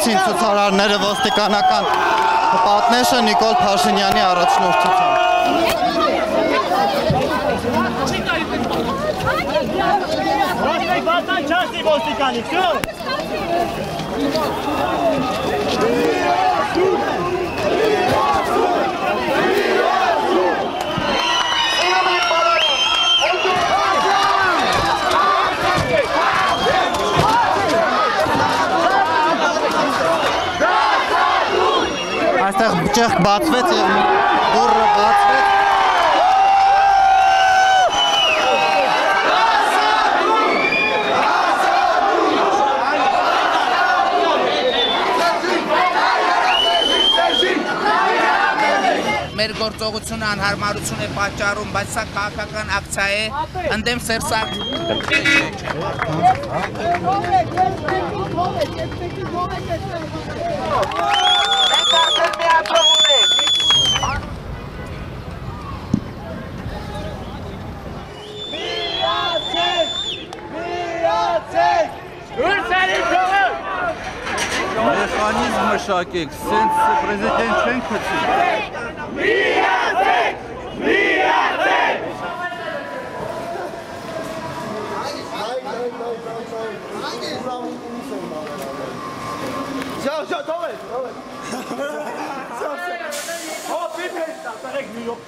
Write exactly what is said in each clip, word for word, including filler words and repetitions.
Ցուցարարները ոստիկանական պատնեշը Նիկոլ Փաշինյանի առաջնորդությամբ։ Ոստիկ, Վազգեն, չասի ոստիկանի, всё։ Այստեղ ճեղք բացվեց և դուռը բացվեց։ Մեր գործողությունը անհարմարություն է պատճառում, բայց սա քաղաքական ակցիա է, ընդդեմ Սերժ Սարգ- Մեխանիզմ մշակեք, սենց պրեզիդենտ չեն գցի։ Всё, всё, давай, давай. Всё, всё. О, ты, блядь, там, так, Нью-Йорк.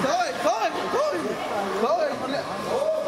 Давай, давай, давай, давай, бля.